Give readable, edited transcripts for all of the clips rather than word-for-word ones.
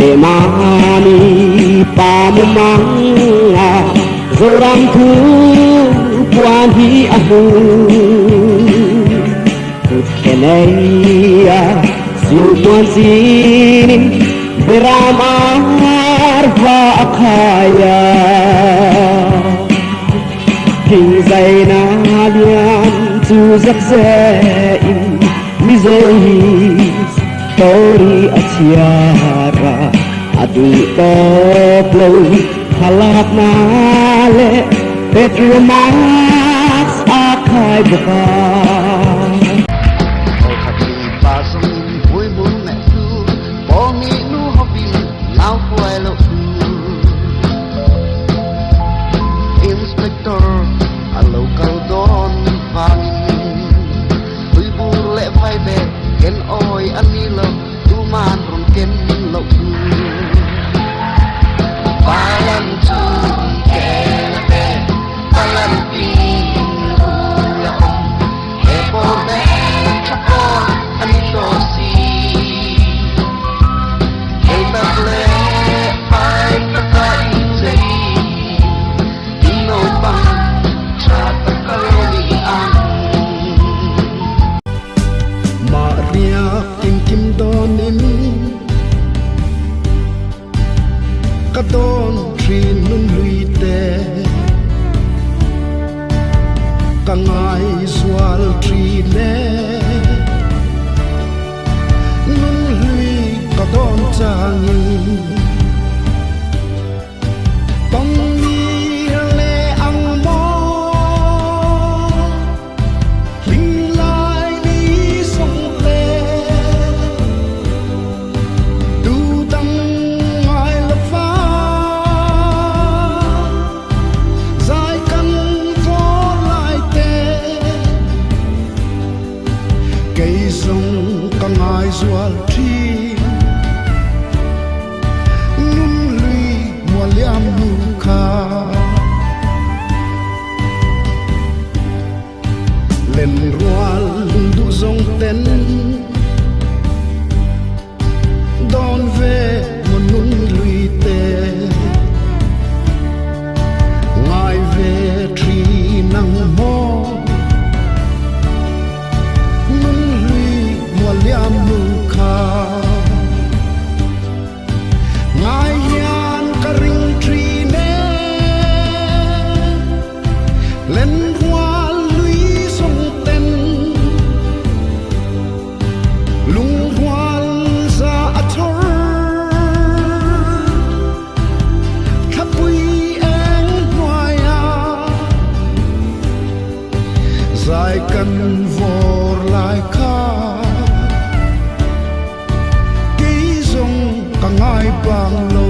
Emani pa mumanga Zoram thu puan hi a hmu Kut kheneia silpuan zinin Beram ar va a khai a. Thingzai na lian chu zak zein Mizo hi story a chhiar a, a duh tawp lo. Thlalak na leh Petromax a khai bawk a. Inspector a lo kal dawn vangin tuibur leh vaibet ken awi a ni lo tuman rawn ken loh thu. Palan chu ken a pe, palan pin rul a awm, he pawl mek tha pawl a ni tawh si. Hei tak leh fai taka i chei, i naupang tha taka lo ni ang. Mah riak kim kim dawnin ka dawn thin nun hlui te, ka ngai zual thin e. Nun hlui ka dawn changin tawng nir leh ang maw, hlim lai ni sawng te, tu dang ngai lo fa, zai kan vaw lai te. Kei zawng ka ngai zual thin, nun hlui mualiam hnu kha. Len rual lung duh zawng ten dawn ve maw nun hlui te, ngai ve thin ang maw, nun hlui mualiam hnu kha. Ngai hian ka ring thin e, len rual hlui zawng ten lungrual za a chawr. Thlapui eng hnuaia zai kan vawr lai kha, kei zawng ka ngai bang lo.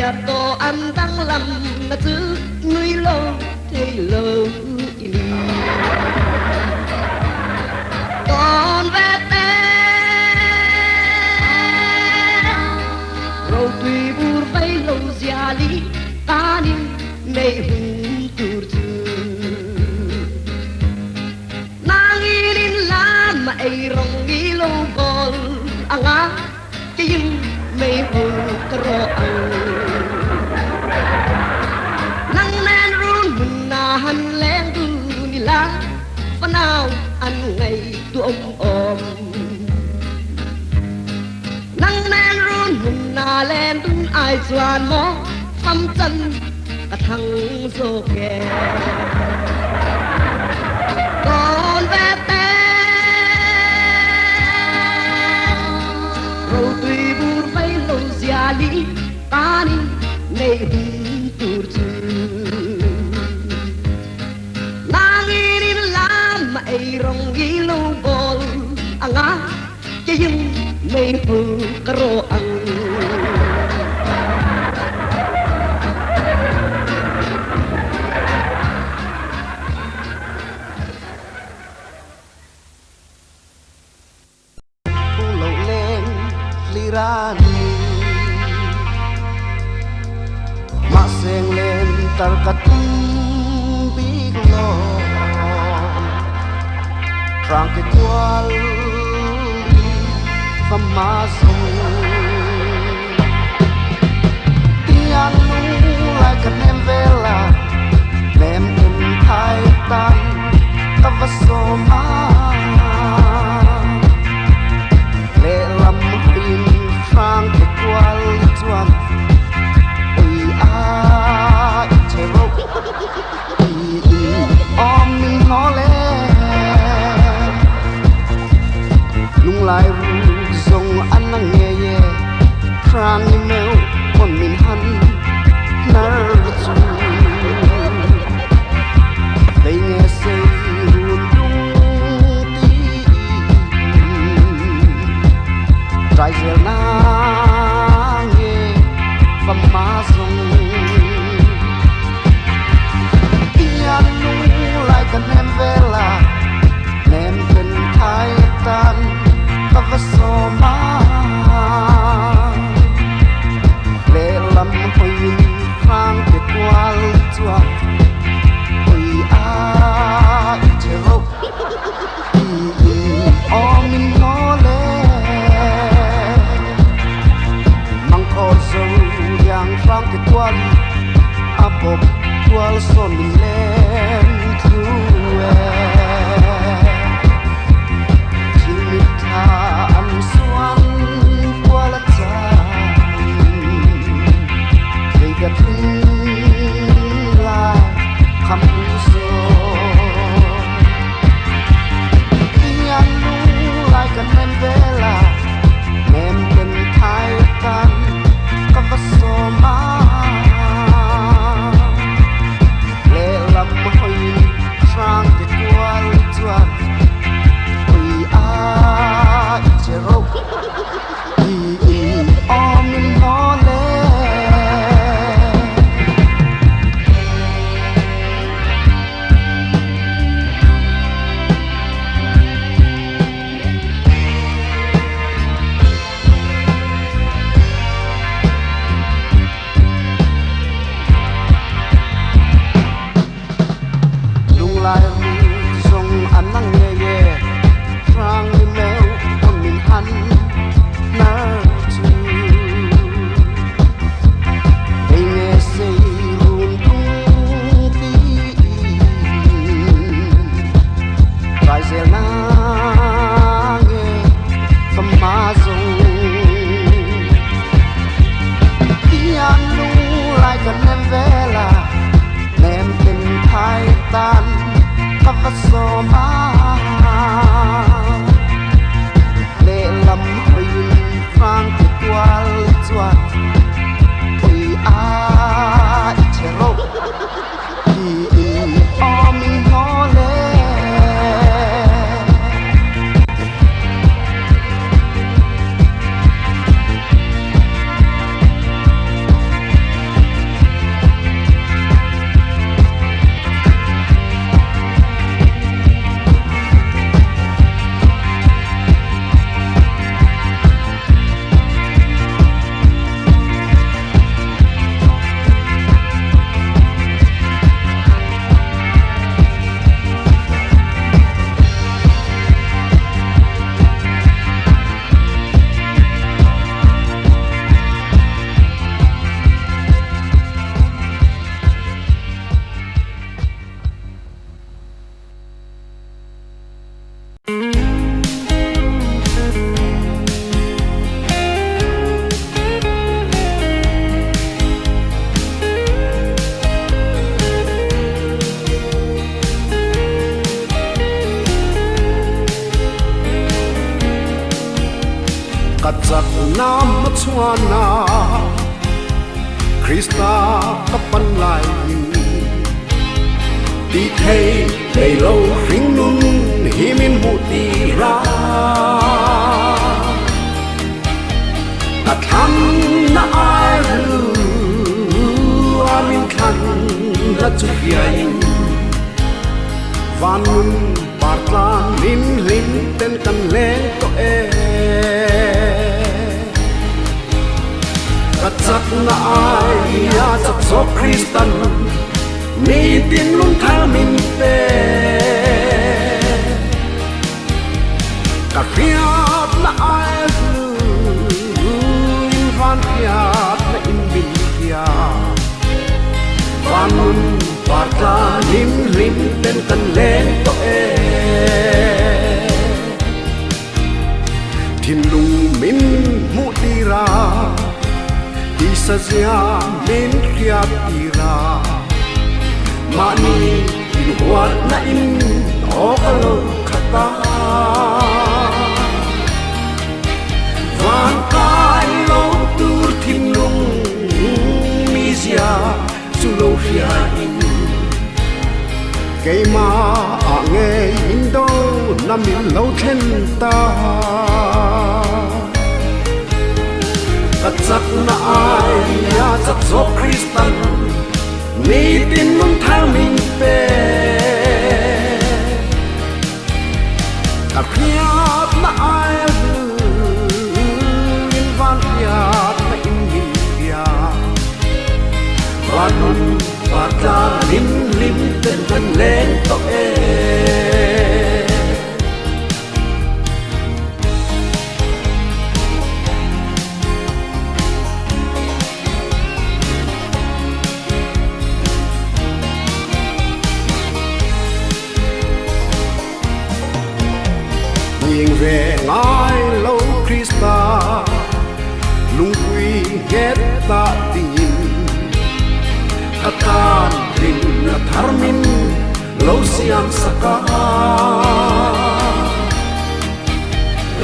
Zia to an danglam na chu nui lo thei lo i ni. Tawn ve te ro tui bur vei lo zia li tanin nei hun tur chu. Nangin lam ei rong i lo bol anga keiin mei hul ka ro ang. Nang nen run hmun na han leng dun ila fanau an ngai tu awm awm. Nang nen run hmun na len dun ai chuan maw fam chan ka thlang zawk e. Tawn ve te ro tui bur vei lo zia li tanin nei hun tur chu. Nangin in lam ei rong i lo bol anga keiin mei hul ka ro ang. Thu lo leng hlir a ni. Mahseng len tar ka tum bik lo. Hrang ke kual va ma zo. Tiang lung lai ka nem vela nem em thai tan ka va sawm a. Lehlam hawiin hrang ke kual chuan ui a i che reuh tiin awm min hnawh le. Lunglai ruk zawng a na ngei e, hrang ni meuh pawn min han hnar chu. Vei nge sei run dung Ka chak na hmachhuana Krista ka pan laiin Ti thei nei lo hringnun hi min hmuh tir a. Ka thlan na ai hlu a min thlan na chu hriain Van nun par tlan min hlim ten kan leng tawh e. Ka chak na ai a chak zawk Kristan nitin lungthar min pe. Ka hriatna ai hlu in van hriatna in min hria. Van nun par tlan hlim hlim ten kan leng tawh e. Thinlung min hmuh tir a, tisa zia min hriat tir a. Mahni inhuatna in aw ka lo khat a. Van kai lo tur thinlung mizia chu lo hria in. Keimah ah ngei in do na min lo thlen ta. Ka chakna ai a chak zawk Kristan nitin nun thar min pe. Ka hriatna ai hlu in van hriatna in min hria. Van nun par tlang lim lim ten kan leng tawh e. Nghing ve ngai lo Krista lungpui nghet ta dingin ka tan rinna thar min lo siam sak a.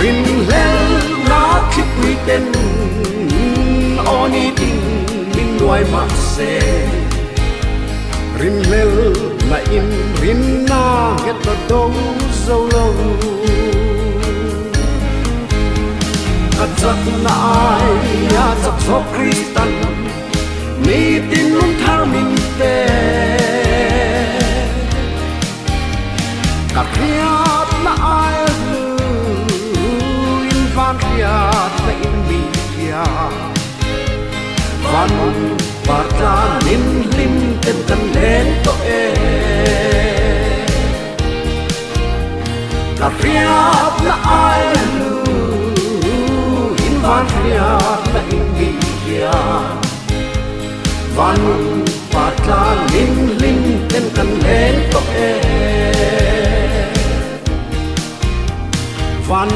Rinhlelna thlipui ten aw ni ding min nuai mahse Rinhlelna in rinna nghet la do zo lo. Ka chakna ai a chak zawk Kristan nitin lung thar min pe. Ka hriatna ai hlu in van hriatna in min hria. Van par tlan min hlim ten kan leng tawh e. Ka hriatna ai hlu in van hriatna in min hria. Van par tlan min hlim ten kan leng tawh e. Van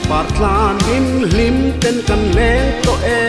par tlan min hlim ten kan leng tawh e.